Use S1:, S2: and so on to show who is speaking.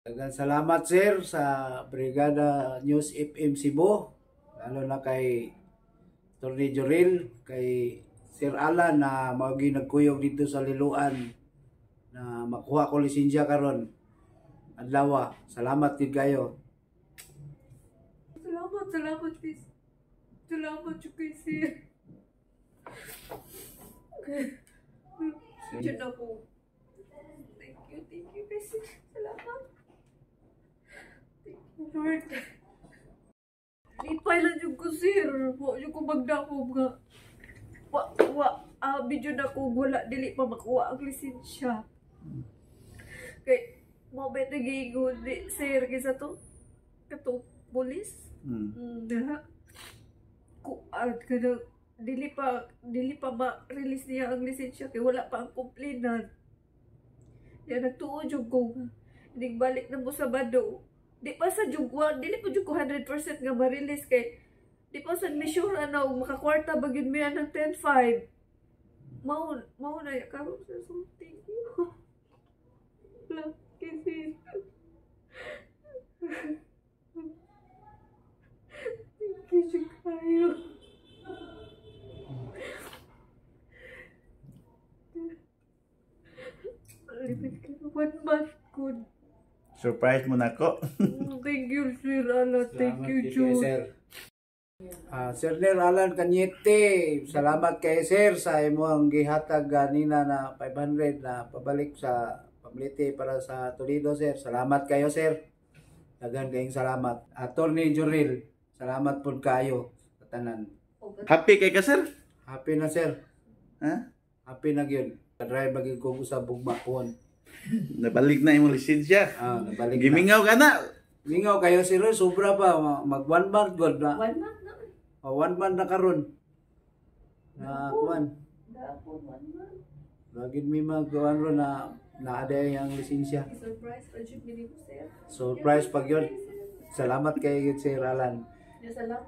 S1: Daghang salamat, sir, sa Brigada News FM Cebu, lalo na kay Tony Joril, kay Sir Alan na mao gyud nagkuyog dito sa Liloan na makuha ko lisensya karon adlaw. Salamat gid kayo.
S2: Salamat, salamat, sis. Salamat jud kay sir. Diyan ako. Thank you kay sir. Salamat. Thank you, Lord. Lipay lang jud ko, sir. Wa jud ko magdakop nga. Wa, wa, abi jud ako, wala, dili pa makuha ang lisensya. Kay, mao ba nagiingon ni sir, kaysa to, kato, pulis? Na kuan kanang dili pa ma-release niya ang lisensya kay wala pa ang complainant. Ya nagtuo jud ko nga inig balik na mo sa Sabado. Di pa sa jud wa, dili pa jud ko 100% nga ma-release kay di pa sad mi sure ana og makakwarta ba gyud mi ng 10.5. Mao mao na ya karon, sir. So thank you. Lucky sir. Thank you jud kayo. Limit ka na one month good.
S3: Surprise mo na ko.
S2: Thank you, Sir Alan. Thank
S1: Salamat
S2: you,
S1: gid kay
S2: Jude.
S1: sir. Sir Ner Alan Cañete, salamat kay sir sa imong gihatag ganina na 500 na pabalik sa pamliti para sa Toledo, sir. Salamat kayo, sir. Daghan kayong salamat. Attorney Joril, salamat pud kayo sa tanan.
S3: Happy kay ka, sir?
S1: Happy na, sir.
S3: Ha?
S1: Happy na gyud. Drive lagi ko sa bugma kuon.
S3: Nabalik na imong lisensya.
S1: Ah, nabalik na.
S3: Gimingaw ka na.
S1: Mingaw kayo, sir, sobra pa mag one month god na.
S2: One month na.
S1: Oh, one month na karon. Na kuan.
S2: Dapon, one month.
S1: Lagi mi magkuan ro na naaday ang lisensya.
S2: Surprise pa jud mi nimo, sir.
S1: Surprise pag yun. Salamat kay Sir Alan.
S2: Yeah, salamat.